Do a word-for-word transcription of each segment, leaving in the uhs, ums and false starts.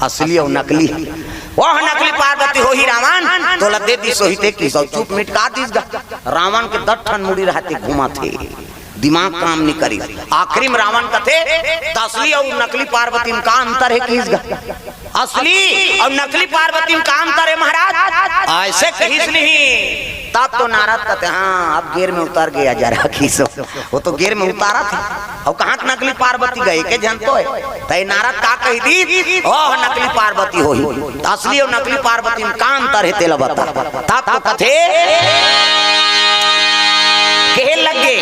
असली अउ नकली। वह नकली पार्वती होही रावण, तोला दे दिस होही ते किहिस अउ चुप मिटका दिस गा। रावण के दस ठन मुड़ी रहते घूमत हे, दिमाग काम नइ करिस। आखिरी में रावण कथे, "त असली अउ नकली पार्वती में का अंतर हे?" किहिस गा। "असली अउ नकली पार्वती में का अंतर हे महाराज?" अइसे कहिस नहीं। तब तो नारद कथे, "हाँ, अब गेर में उतर गे जरा," किहिस। वो तो गेर में उतारत हे। अउ कहाँ के नकली पार्वती गा, एके झन तो हे। त ए नारद का कहि दिस, "ओह नकली पार्वती होही, त असली अउ नकली पार्वती में का अंतर हे तेला बता।" तब तो कथे, कहे लग गे।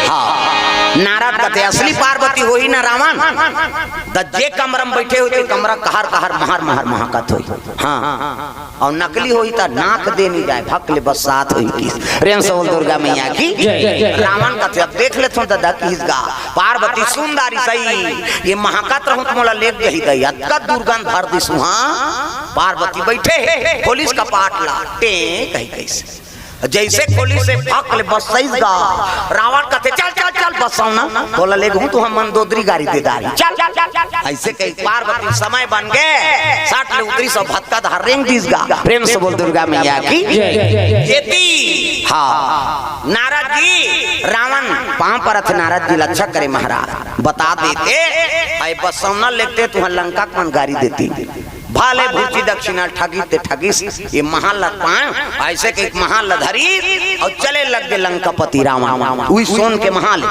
हाँ, नारद कथे, "असली पार्वती होही ना रावण, त जे कमरा में बइठे होही, ते कमरा कहर कहर महर महर महकत होही।" हाँ, अउ नकली होही त नाक दे नइ जाय, भक ले बस्सात होही किहिस। प्रेम से बोल दुर्गा मैया की। जय। रावण कथे, "अब देख लेथों ददा," किहिस गा। "पार्वती सुंदरी सही, ए महकत रहूं त मोला लेग जही दई, अतका दुर्गंध भर दिस उहाँ।" पार्वती बइठे हे, खोलिस कपाट ला, टें कहि कहिस। जइसे खोलिस हे भक ले बस्सइस गा। रावण कथे, "चल, चल, चल, बस्सव ना, तोला लेगहूं त उहाँ मंदोदरी गारी दे डारही, चल।" अइसे कहि पार्वती समय बन गे, सट ले उतरिस अउ भतका डहर रेंग दिस गा। प्रेम से बोल दुर्गा मैया की। जय। एती, हाँ, नारद जी, रावण पाँव परत हे, नारद जी ल रक्षा करे महाराज, बता देते, अइ बस्सव ना लेगते त उहाँ लंका के मन गारी देतिन। भले भूची दक्षिणा ठगिस ते ठगिस, ए महल ला पाँव, अइसे कहि महल ला धरिस अउ चले लग गे लंकापति रावण। उही सोन के महल,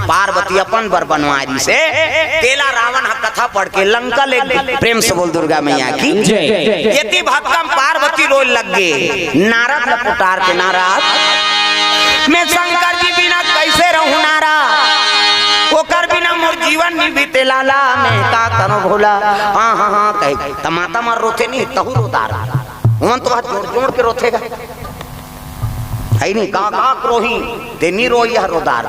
पार्वती अपन बर बनवाय रिहिस हे, तेला रावण ह कथा पढ़ के लंका लेग गे। प्रेम से बोल दुर्गा मैया की। जय। एती भक्कम पार्वती रोय लग गे, नारद ल पुटार के, "नारद, मैं शंकर जी बिना कइसे रहूं नारद? ओकर बिना मोर जीवन नइ बीते लाला, मैं का करूं भोला?" हाँ, हाँ, हाँ, कहि त माता मन रोथे नहीं, तहू रो डार। ओमन तो हाथ जोड़ जोड़ के रोथे गा। हइ नहीं, गा गा के रोही, ते नइ रोही, यह रो डार।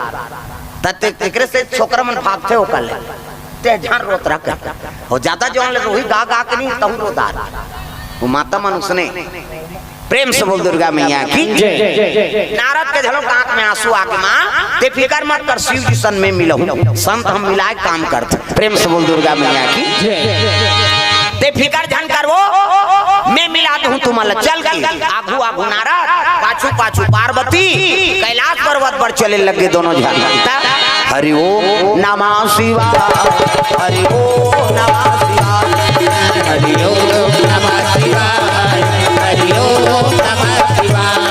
त ते, तेकरे से छोकरा मन भागथे ओकर ले। ते झन रोत रह कहि। अउ जादा जउन ले रोही गा गा के नहीं, तहू रो डार। वो माता मन उसने। प्रेम से बोल दुर्गा मैया की। जय। नारद के घलो आँख में आंसू आगे, "माँ, ते फिकर मत कर, शिव जी सन में मिलहूं, संत हम मिलाय काम करत।" प्रेम से बोल दुर्गा मैया की। जय। "ते फिकर झन कर, वो मैं मिला दूं तुमन ला।" चल के आगू आगू नारद, पाछू पाछू पार्वती, कैलाश पर्वत पर चले लग गे दोनों झन। हरि ओम नमः शिवाय, हरि ओम नमः शिवाय, हरि ओम नमः शिवाय, हरि ओम नमः शिवाय।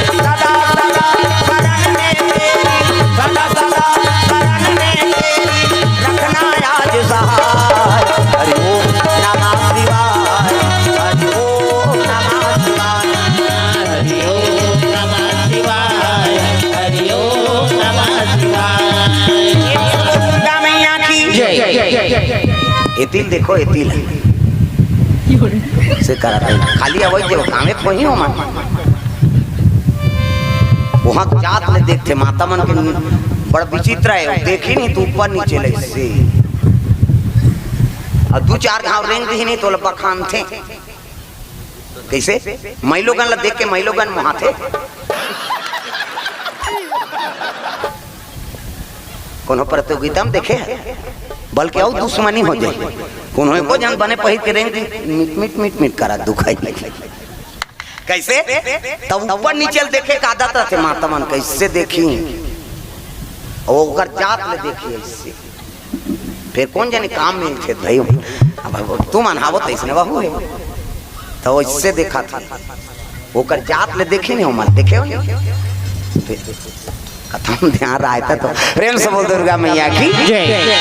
सदा सदा शरण में तेरी, सदा सदा शरण में तेरी, रखना याद सहाय। हरि ओम नमः शिवाय, हरि ओम नमः शिवाय, हरि ओम नमः शिवाय, हरि ओम नमः शिवाय। दुर्गा मैया की जय। एती ल देखो, एती ल। से करत हे। खाली अवई जे कामे कोही हो मन। उहाँ जात ले देखथे, माता मन के बड़ विचित्र हे, देखही नहीं त ऊपर नीचे ले से। अउ दू चार घांव रेंग दिही नहीं त ओला बखानथे। कइसे? माईलोगन ला देख के माईलोगन मोहाथे। कोनो प्रतियोगिता में देखे हे, बल्कि अउ दुश्मनी हो जाय। कोनो एको झन बने पहिर के रेंग दिही, मिट, मिट, मिट, मिट करत दुखाही। कइसे? त ऊपर नीचे ल देखे के आदत रहिथे माता मन, कइसे देखही? अउ ओकर जात ले देखही अइसे। फेर कोन जनी काम मिलथे भाई, अब तुमन हावो त अइसने बहू हे, त ओइसे देखथे। ओकर जात ले देखही नहीं, ओमन देखे हो नहीं। कथम ध्यान रहय त। प्रेम से बोल दुर्गा मैया की जय।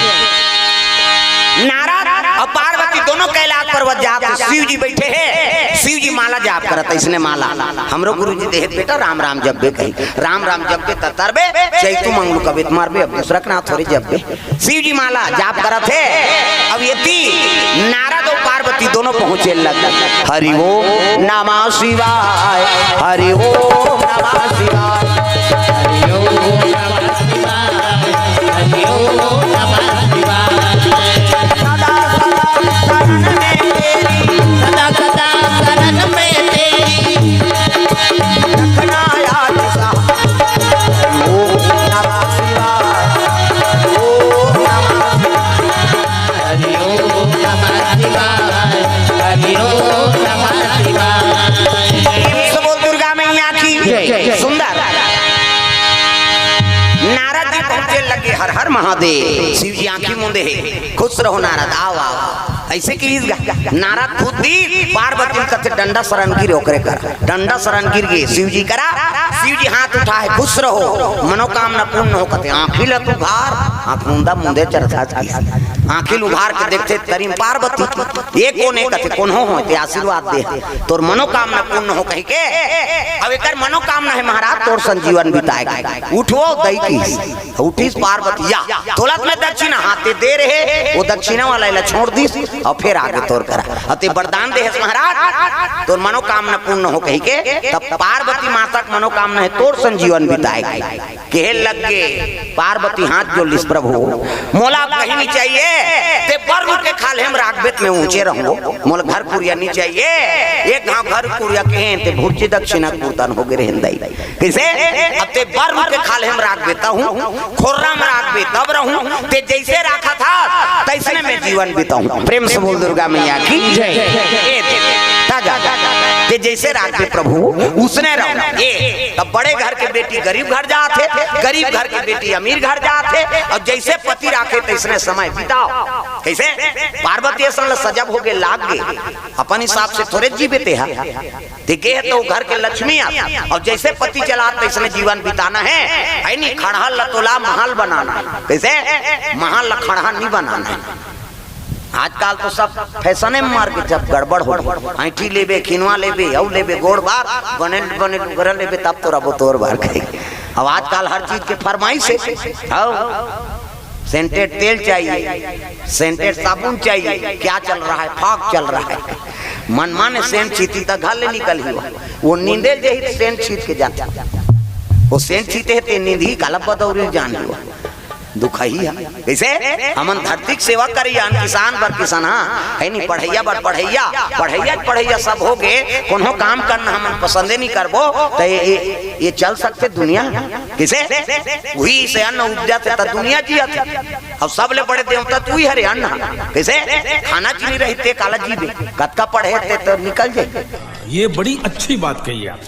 नारद अउ पार्वती दोनों कैलाश पर्वत जात, शिव जी बइठे हे, शिव जी माला जाप करत, अइसने माला। हमरो गुरु जी देहे बेटा, राम राम जपबे कही, राम राम जपबे त तरबे, चैतू मंगलू कबे त मरबे, अब दूसरा के नाव थोरे जपबे। शिव जी माला जाप करत हे। अब एती नारद अउ पार्वती दोनों पहुंचे लग। हरि ओम नमः शिवाय, हरि ओम नमः शिवाय, हरि ओम नमः शिवाय, हरि ओम नमः शिवाय। सदा सदा शरण में तेरी, सदा सदा शरण में तेरी, रखना याद सहाय। ओम नमः शिवाय, ओम नमः शिवाय। हरि ओम नमः शिवाय, हर महादेव। शिव जी आंखी मूंदे हे, खुश रहो नारद, आओ, आओ। अइसे कहिस गा। नारद खुद दिस, पार्वती ल कथे, "डंडा सरन गिर ओकरे कर।" डंडा सरन गिर गे शिव जी करा। शिव जी हाथ उठाए, "खुश रहो, मनोकामना पूर्ण हो।" कथे, "आंखी ल तो उघार।" आंख मूंदा मूंदे चरथा कहिस। आंखी ल उघार के देखथे, तरी म पार्वती। "ये कोन ए?" कथे, "कोनो हो, ते आशीर्वाद दे, तोर मनोकामना पूर्ण हो," कहिके। अब एकर मनोकामना हे महाराज, तोर संग जीवन बिताए के। "उठो दई," कहिस। उठिस पार्वती, "या, तोला त मैं दक्षिणा, हाँ, ते दे रहे, वो दक्षिणा वाला एला छोड़ दिस, अउ फेर आगे तोर करा। अउ ते वरदान दे हस महाराज, तोर मनोकामना पूर्ण हो," कहिके। तब पार्वती माता के मनोकामना हे, तोर संग जीवन बिताए के। कहे लग गे, पार्वती हाथ जोड़ लिस, "प्रभु, मोला अब कहीं नहीं चाहिए, ते बर रुख के खाल्हे म राखबे त मैं ऊंचे रहूंगो, मोला घर कुरिया नहीं चाहिए।" एक घांव घर कुरिया कहे, ते भुर्जी दक्षिणा के बरतन हो गे रहेन दई। कइसे? "अब ते बर रुख के खाल्हे म राखबे तहूं, खोर्रा म राखबे तब रहूं, ते जइसे राखत हस, तइसने मैं जीवन बिताहूं।" प्रेम से बोल दुर्गा मैया की जय। ए दे, ताजा, ते जइसे राखबे प्रभु, उसने रहूं। ए, तब बड़े घर के बेटी गरीब घर जात हे, गरीब घर के बेटी अमीर घर जात हे, अउ जइसे पति राखे तइसने समय बिताओ। कइसे? पार्वती असन ल सजब होगे, लाग गे, अपन हिसाब से थोरे जीबे तेहा। ते गे हे तो घर के लक्ष्मी आस, अउ जइसे पति चलात तइसने जीवन बिताना हे, हे नी? खड़हर ल तोला महल बनाना हे। कइसे? महल ल खड़हर नहीं बनाना हे। आजकल तो सब फैसने म मर के सब गड़बड़ हो गे। ऐंठी लेबे, खिनवा लेबे, अउ लेबे, गोड़ बार, बने, बने लुगरा लेबे, तब तोर अबो तोर बार कही। अब आजकल हर चीज के फरमाइश हे। हव। सेंटेड तेल चाहिए, सेंटेड साबुन चाहिए, क्या चल रहा है, फॉग चल रहा है। मनमाने सेंट छीती त घर ले निकलही वो। वो नींदे ल जाही त सेंट छीत के जाथे। वो सेंट छीते हे ते नींदही काला बदौरी जान ही वो। दुखही हे। कइसे? हमन धरती के सेवा करिया, किसान बर किसान, हाँ, हे नी? पढ़इया बर पढ़इया, पढ़इया पढ़इया सब हो गे, कोनो काम करना हमन पसंदे नहीं करबो, त ये, ये, ये चल सकथे दुनिया? कइसे? उही से अन्न उपजथे त दुनिया जियत हे। अउ सबले बड़े देवता त उही हरे, अन्न। कइसे? खाना चीनी रही ते काला जीबे, कतका पढ़े ते तो निकल जाही। ये बड़ी अच्छी बात कही आप।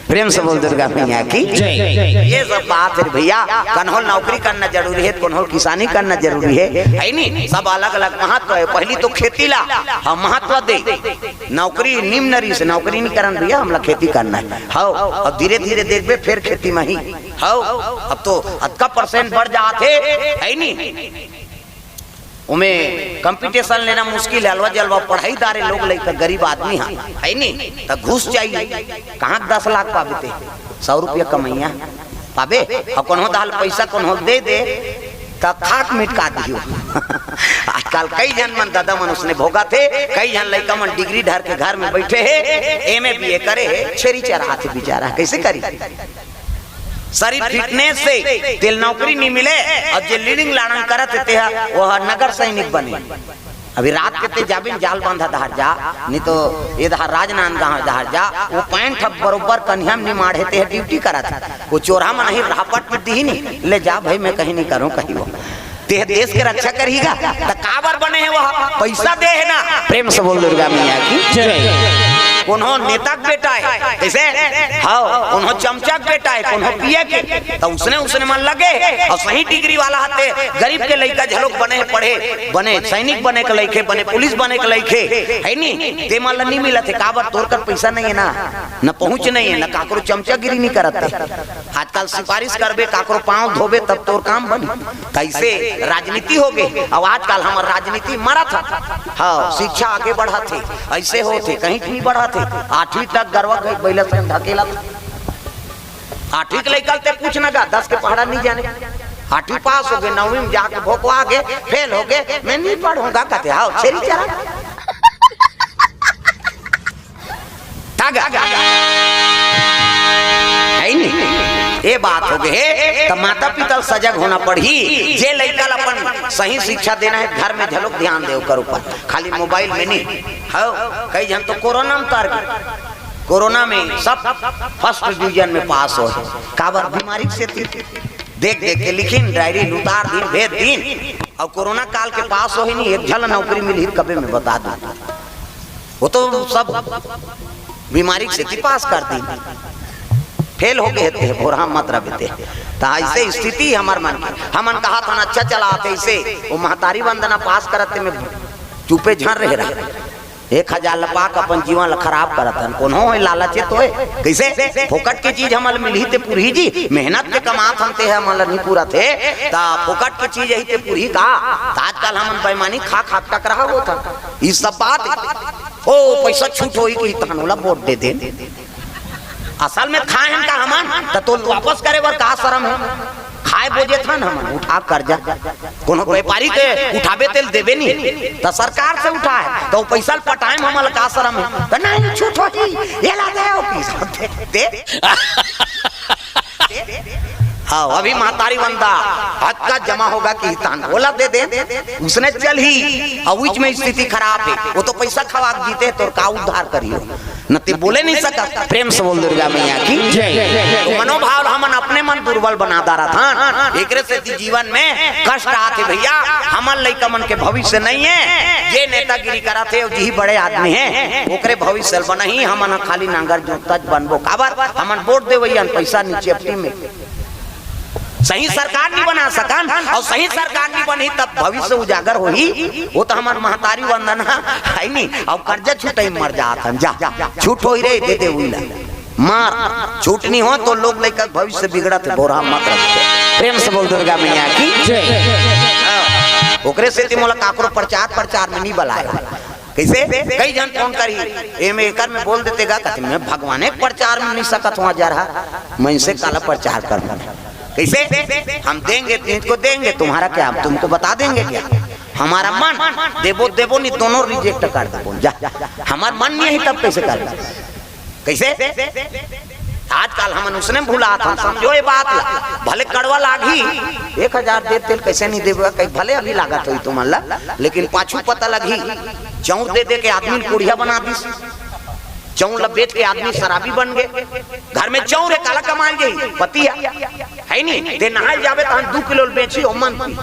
प्रेम से बोल दुर्गा मैया की जय। ये सब बात हे भैया, कन्हो ल नौकरी करना जरूरी हे, कन्हो ल किसानी करना जरूरी हे, हे नी? सब अलग-अलग महत्व हे। पहिली तो खेती ला हम महत्व दे, नौकरी निम्न रहिस, नौकरी नहीं करन भैया, हमला खेती करना हे। हव, अब धीरे-धीरे देखबे फेर खेती म ही। हव, अब तो अतका परसेंट बढ़ जात हे, हे नी? ओमे कंपटीशन लेना मुश्किल हे, अलवा जलवा पढ़ाई दारे लोग लइका गरीब आदमी हा, हे नी? त घूस चाहिए, कहाँ दस लाख पाबे ते? सौ रुपया कमइया पाबे, अउ कोनो दाल पैसा कोनो दे दे, त खाक मिटका दियो। आजकल कई झन मन दादा मन उसने भोगथे, कई झन लइका मन डिग्री धर के घर में बइठे हे, एमए बीए करे हे, छेरी चराथे बिचारा, कइसे करी? शरीर फिटनेस से तेल नौकरी नहीं मिले, अउ जे लीड़िंग लाड़ंग करत हे, तेहा, वो नगर सैनिक बने। अभी रात के ते जाबिन जाल बांधा डहर जा, नहीं तो ये डहर राजनांदगांव डहर जा, वो पैंट ह बरोबर कनिहा म नहीं माढ़े, तेहा ड्यूटी करत हे। वो चोरहा मन ही रापट में दिही नहीं, "ले जा भाई, मैं कहीं नहीं करूं," कही वो। तेह देश के रक्षा करही गा, त काबर बने हे वह? पैसा दे हे ना। प्रेम से बोल दुर्गा मैया की जय। कोनो नेता के बेटा हे, कइसे? हव, कोनो चमचा के बेटा हे, कोनो पीए के, त उसने, उसने मन लगे हे। अउ सही डिग्री वाला हते, गरीब के लइका झलोक बने हे, पढ़े, बने सैनिक बने के लइक हे, बने पुलिस बने के लइक हे, हे नी? ते मन ल नहीं मिलत हे, काबर? तोर कर पैसा नहीं हे ना, न पहुंच नहीं हे, न काकरो चमचागिरी नहीं करत हे। आजकल सिफारिश करबे, काकरो पांव धोबे, तब तोर काम बनही। तइसे राजनीति हो गे। अब आजकल हमर राजनीति मरत हे। हव, शिक्षा आगे बढ़त हे, अइसे होत हे, कहीं नहीं बढ़त हे। आठवीं तक गरवा गई, बइला संग ढकेलत हे। आठवीं के लइका ल ते पूछ न गा, दस के पहाड़ा नहीं जाने। आठवीं पास हो गे, नौवीं में जाके भोकवा गे, फेल हो गे, "मैं नहीं पढ़ूंगा," कथे, हव, छेरी चरा। तागा। हे नी? ये बात हो गे हे, त माता पिता ल सजग होना पड़ही। जे लइका ल अपन सही शिक्षा देना हे, घर में झलोक ध्यान दे ओकर ऊपर, खाली मोबाइल में नहीं। हव, कई झन तो कोरोना में तर गे। कोरोना में सब फर्स्ट डिवीजन में पास होहे। काबर? बीमारी के सेती। देख देख के लिखिन, डायरी ल उतार दिन, भेज दिन। अउ कोरोना काल के पास होही नहीं, एक झन ल नौकरी मिलही, कबे मैं बता दूं। वो तो सब बीमारी के सेती पास कर दिन। फेल हो गे हे ते, भोरहा मत रह बेटे। त अइसे स्थिति हमर मन के। हमन कहत हन, "अच्छा चलात हे," अइसे वो महतारी वंदना पास करत ते में चुपे झन रहे रहा। एक हजार ल पाके अपन जीवन ल खराब करत हन। कोनो होय, लालचे तो हे। कइसे? फोकट के चीज हमन ल मिलही ते पुरही जी, मेहनत के कमात हन ते हमन ल नहीं पुरत हे, त फोकट के चीज अही ते पुरही का? त आजकल हमन बेईमानी खा खा के टकराहा होत हन। ई सब बात, ओ, पैसा छूट होही कि तहन ओला वोट दे दे। असल में खाए हन का हमन? त तोल वापस करे बर का शरम हे? खाए बोजे थन हमन, उठा कर्जा। कोनो व्यापारी के उठाबे तेल देबे नहीं, त सरकार से उठाए, त वो पैसा ल पटाए में हमन ल का शरम हे? त नहीं, छूट होही, ये ला दे, वो पी दे, दे। हाँ, अभी महतारी वंदना, हक का जमा होगा कि तहन ओला दे दे, उसने चलही, अउ बीच में स्थिति खराब हे, वो तो पैसा खवा के जीते, तोर का उद्धार करियो? न ते बोले नहीं सकत। प्रेम से बोल दुर्गा मैया की जय। तो मनोभाव हमन अपने मन दुर्बल बना डारत हन। एकरे सेती जीवन में कष्ट आथे भैया। हमन लइका मन के भविष्य नहीं हे। जे नेतागिरी करत हे, जी बड़े आदमी हे, ओकरे भविष्य ल बनही। हमन ह खाली नांगर जोतच बनबो। काबर? हमन वोट देवइया हन, पैसा नीचे अपनी में। सही सरकार नहीं बना सकन, अउ सही सरकार नहीं बनही तब भविष्य उजागर होही। वो तो हमर महतारी वंदना हे नहीं, अउ कर्जा छुटई मर जात हन। जा, छूट होही रे, दे दे उइला। मार, छूट नहीं हो तो लोग लइका भविष्य बिगड़त हे, बोरा मत रख। प्रेम से बोल दुर्गा मैया की जय। हाँ, ओकरे सेती मोला काकरो प्रचार, प्रचार में नहीं बलाए। कइसे? कई झन फोन करही, एमे एकर में बोल देते गा, कथे, "मैं भगवाने के प्रचार में नहीं सकत हूँ, हजार हा, मैं इनसे काला प्रचार करूँ?" कइसे? "हम देंगे, तुमको देंगे, तुम्हारा क्या, हम तुमको बता देंगे क्या? हमारा मन, देबो, देबो नहीं, दोनों रिजेक्ट कर देबो।" जा, हमार मन नहीं हे, तब कइसे कर दे? कइसे? आजकल हमन उसने भुलात हन, समझो ये बात ला। भले कड़वा लागही, एक हजार दे तेल कइसे नहीं देबे, कहीं भले अभी लागत होही तुमन ला, लेकिन पाछू पता लगही, चौंर दे दे के आदमी ल कोढ़िया बना दिस, चौंर ला बेच के आदमी शराबी बन गे। घर में चौंर हे, काला कमाए जाही, पति हे, हे नहीं, ते नहाए जाबे तहन दू किलो ल बेचही, ओमन पी।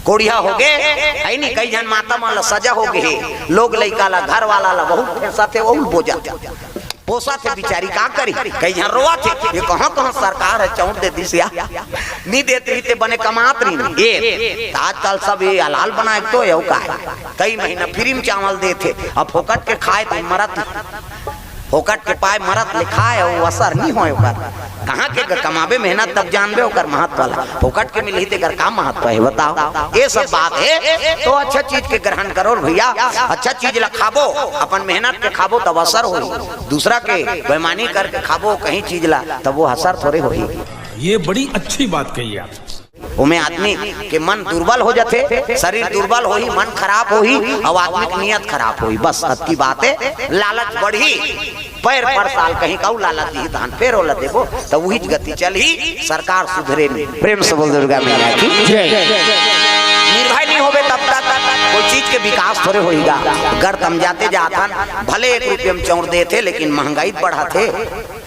कोढ़िया हो गे, हे नहीं, कई झन माता मन ला सजा हो गे हे, लोग लइका ला, घर वाला ला बहुत फेंसत हे, ओहू ल बोजत हे। पोसत हे बिचारी, का करी? कई झन रोवत हे, ये कहाँ कहाँ सरकार हे, चौंर दे दिस या, नी देत रही ते बने कमात रही। ये त आजकल सब ये हलाल बनाए तो हे, अउ का हे? कई महीना फ्री में चावल देत हे, अब फोकट के खाए ते मरत हे। फोकट के पाए मरत ले खाए, अउ असर नी होए ओकर। कहाँ के ग-, कमाबे मेहनत तब जानबे ओकर महत्व ला। फोकट के मिलही तेकर का महत्व हे बताओ? ये सब बात हे, तो अच्छा चीज के ग्रहण करो भैया, अच्छा चीज ला खाबो, अपन मेहनत के खाबो तब असर होही। दूसरा के बेईमानी करके खाबो कहीं चीज ला, तब वो असर थोड़े होही। ये बड़ी अच्छी बात कही आप। ओमे आदमी के मन दुर्बल हो जाथे, शरीर दुर्बल होही, मन खराब होही, अउ आदमी के नियत खराब होही। बस अतकी बात हे, लालच बढ़ही, पैर पर साल कहीं कहू लालच दिही, तहन फेर ओला देबो, त उहीच गति चलही, सरकार सुधरे नहीं। प्रेम से बोल दुर्गा मैया की जय। निर्भय नहीं होबे तब तक कोई चीज के विकास थोड़े होही गा। गर तम जाते जात हन, भले एक रुपये में चौंर देत हे, लेकिन महंगाई बढ़त हे,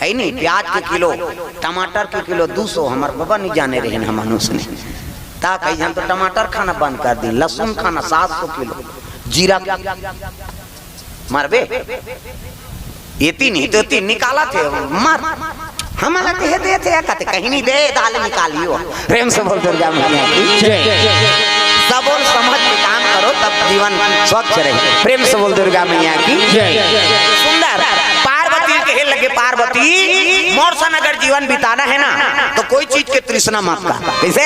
हे नहीं? प्याज के किलो, टमाटर के किलो दू सौ, हमर बाबा नहीं जाने रहे न, हम मनुष्य नहीं। त कई झन तो टमाटर खाना बंद कर दिन, लहसुन खाना सात सौ किलो, जीरा मरबे। एती नहीं तो एती निकालत हे, मर। हमन ला देहे देत हे, कथे कहीं नहीं दे, दाल निकालियो। प्रेम से बोल दुर्गा मैया की जय। सबोल समझ के काम करो, तब जीवन स्वच्छ रही। प्रेम से बोल दुर्गा मैया की जय। सुंदर पार्वती कहे लगे, पार्वती, मोर सन अगर जीवन बिताना हे ना, तो कोई चीज के तृष्णा मत कर। कइसे?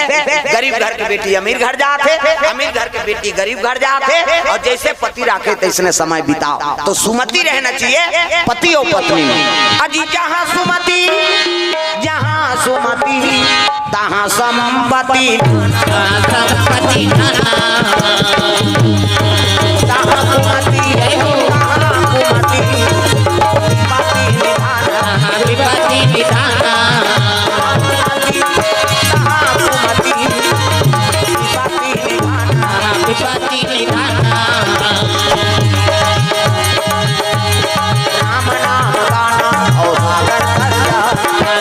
गरीब घर के बेटी अमीर घर जात हे, अमीर घर के बेटी गरीब घर जात हे, अउ जइसे पति राखे तइसने समय बिताओ। तो सुमति रहना चाहिए पति अउ पत्नी में। अजी जहाँ सुमति, जहाँ सुमति, तहाँ संपत्ति। संपत्ति धन। तहाँ सुमति, तहाँ सुमति, संपत्ति धन। विपत्ति विधाता। विपत्ति विधाता।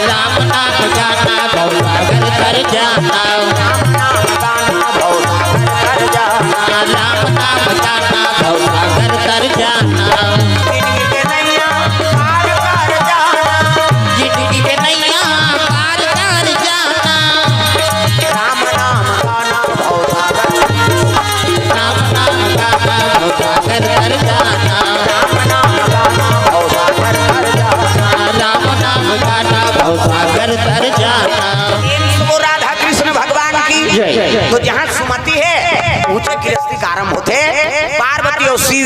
राम नाम गाना भवसागर तर जाना। राम नाम गाना भवसागर तर जाना। राम नाम गाना भवसागर तर जाना। राम नाम गाना भवसागर तर जाना। जिंदगी के नैया पार कर जाना। जिंदगी के नैया पार कर जाना।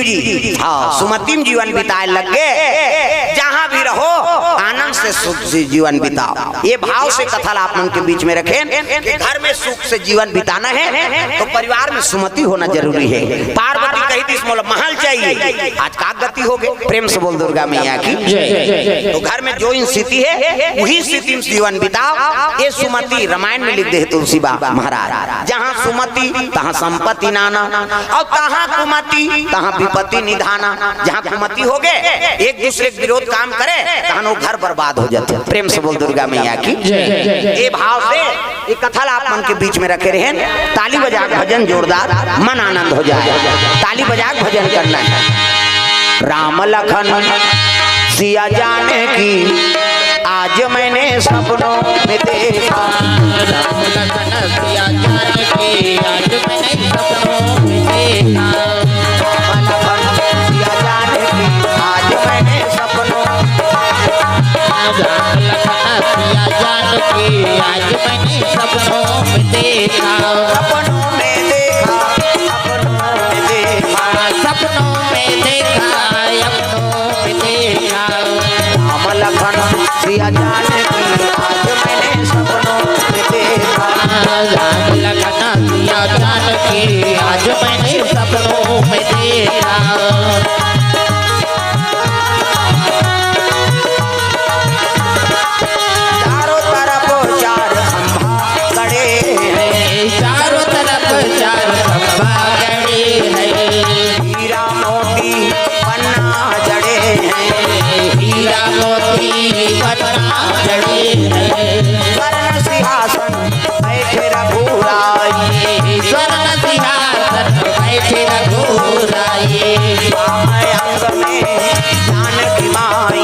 जी, हाँ, सुमति म जीवन बिताए लग गे। जहाँ भी रहो, आनंद से सुख से जीवन बिताओ। ये भाव से कथा ला आप मन के बीच में रखेन कि घर में सुख से जीवन बिताना है तो परिवार में सुमति होना जरूरी है। पार्वती कही दिस मोला महल चाहिए, आज का गति हो गे। प्रेम से बोल दुर्गा मैया की। तो घर में जो स्थिति है वही स्थिति में जीवन बिताओ। ये सुमति रामायण में लिख दे हे तुलसी बा महाराज, जहाँ सुमति तहाँ संपत्ति नाना, अउ तहाँ कुमति तहाँ विपत्ति निधाना। जहाँ कुमति हो गे, एक दूसरे के विरोध काम करे, तहाँ वो घर बर्बाद हो जाथे। प्रेम से बोल दुर्गा मैया की। ये भाव से ये कथा ला आप मन के बीच में रखे रहेन। ताली बजा के भजन जोरदार, मन आनंद हो जाए। ताली बजा के भजन करना है। राम लखन सिया जानकी, आज मैंने सपनों में देखा। राम लखन सिया जानकी, आज मैंने सपनों में देखा। राम लखन सिया जानकी, आज मैंने सपनों में देखा। राम लखन सिया जानकी, आज मैंने सपनों में देखा। सपनों में देखा, सपनों में देखा। सपनों में देखा, सपनों में देखा। राम लखन सिया जानकी, आज मैंने सपनों में देखा। राम लखन सिया जानकी, आज मैंने सपनों में देखा। चारों तरफ चार खंभा खड़े हैं। चारों तरफ चार खंभा खड़े हैं। हीरा मोती पन्ना जड़े हैं। हीरा मोती पन्ना जड़े हैं। स्वर्ण सिंहासन बैठे रघुराई। स्वर्ण सिंहासन बैठे रघुराई। वाम अंग में जानकी माई।